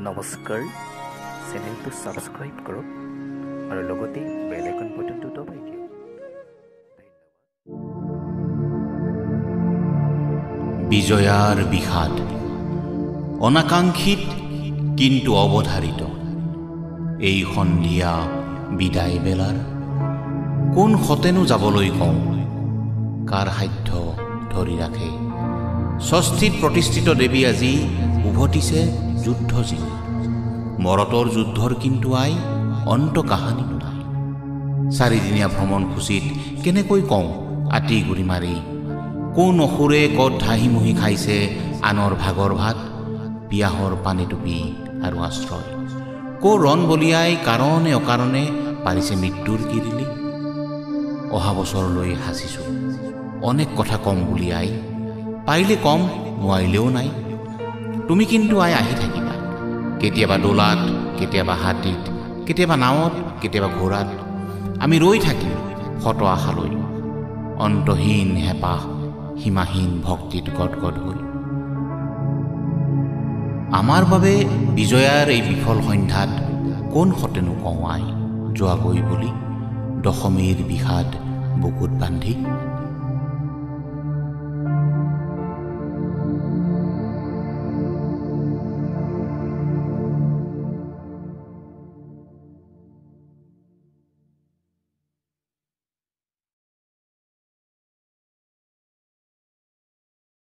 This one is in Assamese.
নমস্কাৰ, চেনেলটো ছাবস্ক্ৰাইব কৰক আৰু লগতে বেল আইকন বটনটো দবাই দিয়ক। বিজয়াৰ বিষাদ অনাকাংক্ষিত কিন্তু অৱধাৰিত। এই সন্ধিয়া বিদায় বেলাৰ কোন সতেনো যাবলৈ কওঁ, কাৰ সাধ্য ধৰি ৰাখে? ষষ্ঠীত প্ৰতিষ্ঠিত দেৱী আজি উভতিছে যুদ্ধ জিনি। মৰতৰ যুদ্ধৰ কিন্তু আই অন্ত কাহানী নাই। চাৰিদিনীয়া ভ্ৰমণসূচীত কেনেকৈ কওঁ আতি গুৰি মাৰি, কোন অসুৰে ক'ত ঢাহি-মুহি খাইছে আনৰ ভাগৰ ভাত, পিয়াহৰ পানী টুপি আৰু আশ্ৰয়? ক'ৰ ৰণ বলিয়াই কাৰণে অকাৰণে পাৰিছে মৃত্যুৰ কিৰিলি? অহা বছৰলৈ সাঁচিছোঁ অনেক কথা ক'ম বুলি আই, পাৰিলে কম, নোৱাৰিলেও নাই। তুমি কিন্তু আই আহি থাকিবা, কেতিয়াবা দোলাত, কেতিয়াবা হাতীত, কেতিয়াবা নাৱত, কেতিয়াবা ঘোঁৰাত। আমি ৰৈ থাকিম শত আশালৈ, অন্তহীন হেঁপাহ, সীমাহীন ভক্তিত গদগদ হৈ। আমাৰ বাবে বিজয়াৰ এই বিফল সন্ধ্যাত কোন সতেনো কওঁ আই যোৱাগৈ বুলি, দশমীৰ বিষাদ বুকুত বান্ধি।